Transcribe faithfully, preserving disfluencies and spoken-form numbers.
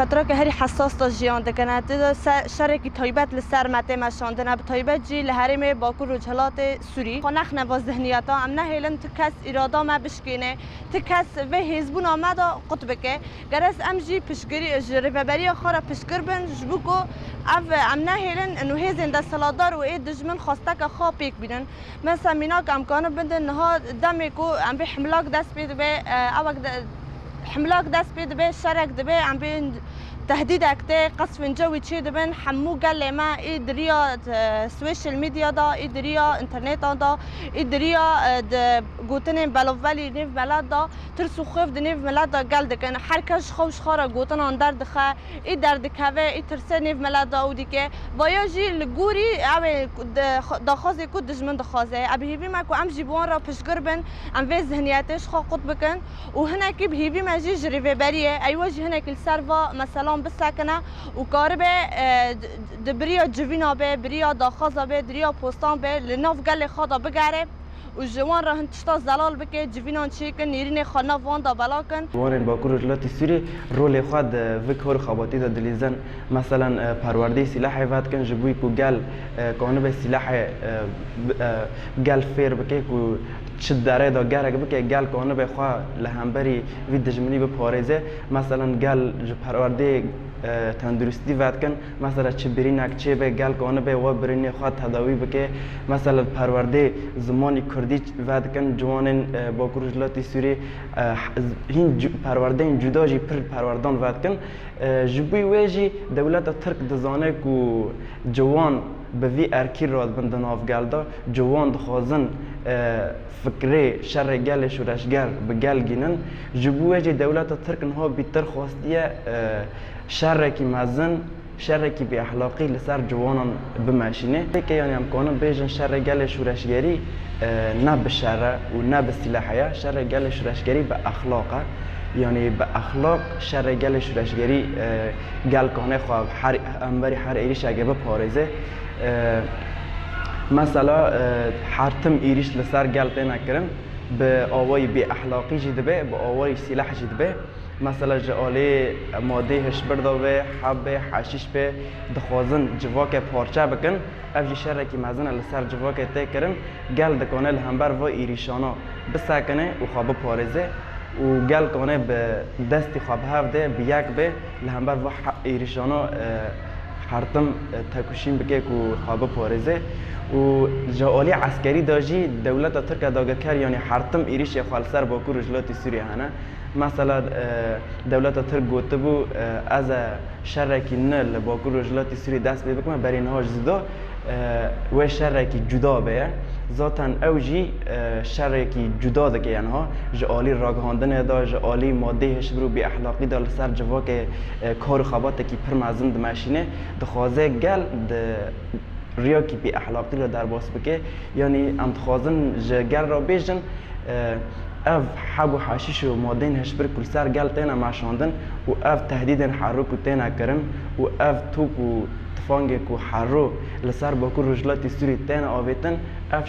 Petraka herî hesas de jiyan dikine. Tê de se-, şerekî taybet li ser me tê meşandine, bi taybet jî li herêmê Bakur Rojhilatê Sûrî. Xwe nexne va zihniyeta, em nehêlin tu kes îrada me bişkêne, tu kes vê hêzbûna me de qut bike. Gerek em jî piştgirî, ji rêveberiya xwe re piştgir bin, ji bo ku ev, em nehêlin û hêzên desthilatdar û ê dijmin xwesteke xwe pêk bînin. Mesela mînak em karin bidin niha demê ku em vê himlak dest pê dibe, e, ewek de, himlak dest pê dibe, şerek dibe, em bên tehdîdek tê, qesfên cewî çê dibin, hemû gelê me ê di riya, e, social media da, ê di riya internetan da, ê di riya, e, di gotinên belavbelî nêv milet da, tirs û xwêf di nêv milet da gel dikin. Her kes ji xwe û ji xwe re gotinan derdixe, ê derdikeve, ê tirsê nêv milet da û dike. Vaya jî li gorî ew ê ku di-, daxwazê ku dijmin dixwaze. Ev hêvî me ku em jî bi wan re piştgir bin, em vê zihniyetê ji xwe qut bikin û hinekî bi hêvî me jî ji rêveberiyê, eywa jî hinekî li ser va meselan bisekine û karibe, e, di, di biriya civîna be, biriya daxwaza be, biriya postan be, li nav gelê xwe de bigere û ji wan re hin tişta zelal bike, civînan çêkin, nêrînê xwe nav wan de bela kin. Warên Bakur Rojhilatê Sûrî rolê xwe di vê kar û xebatî de dilîzin. Meselan, e, perwerdeyê sîlahê vedikin, ji bo ku gel, e, kanibe sîlahê, e, bi-, e, gel fêr bike ku çi derê de gerek bike, gel kanibe xwe li hemberî vî dijminî biparêze. Meselan, gel ji perwerdeyê, e, tenduristî vedikin, mesela çi birînek çêbe, gel kanibe we birînê xwe tedawî bike. Mesela perwerdeyê zimanî kurdî vedikin, ciwanên, e, Bakur Rojhilatê Sûrî, e, hîn cu-, perwerdeyên cuda jî pir perwerdan vedikin. E, ji bo wê jî dewleta Tirk dizane ku ciwan bi vî erkî radibin di nav gel de, ciwan dixwazin, e, fikrê şerê gelê şoreşger bi gel gînin. Ji bo wê jî dewleta Tirk niha bîtir xwestiye, e, şerekî mezin, şerekî bêexlaqî li ser ciwanan bimeşîne. Pêke, yanî em kanin bêjin şerê gelê şoreşgerî, e, ne bi şer e û ne bi sîlehê ye. Şerê gelê şoreşgerî bi exlaq e. Yanî bi exlaq şerê gelê şoreşgerî, e, gel kane xwe her, hemberî her êrîşekê biparêze. E, mesela, e, her tim êrîş li ser gel têne kirin, bi awayî bêexlaqî jî dibe, bi awayî sîleh jî dibe. Mesela ji alî madeyê hişbir de be, heb be, heşîş be, dixwazin civakê parçe bikin. Ev jî şerekî mezin e li ser civakê tê kirin. Gel dikane li hember vê êrîşana bisekine û xwe biparêze û gel kane bi destî xwe bi hev de, bi yek be, li hember vê he-, êrîşana, e, her tim, e, tekoşîn bike ku xwe biparêze. Û ji alî eskerî de jî dewleta Tirk e dagirker, yanî her tim êrîşê xwe li ser Bakur Rojhilatê Sûriyê hene. Mesela, e, dewleta Tirk gotibû, e, ez e şerekî nû li Bakur Rojhilatê Sûriyê dest pê bikime, berî niha ji zû de, e, wê şerekî cuda be ye. Zaten ew jî, e, şerekî cuda dike ye niha. Ji alî ragihandinê de, ji alî madeyê hişbir û bêexlaqî de li ser civakê, e, kar û xebatekî pir mezin dimeşîne. Dixwaze gel di riyakî bêexlaqî re derbas bike. Yanî em dixwazin ji gel re bêjin, e, ev heb û heşîş û madeyên hişbir ku li ser gel têne meşandin û ev tehdîdên herû ku têne kirin û ev top û tifangê ku herû li ser Bakur Rojhilatê Sûrî têne avêtin, ev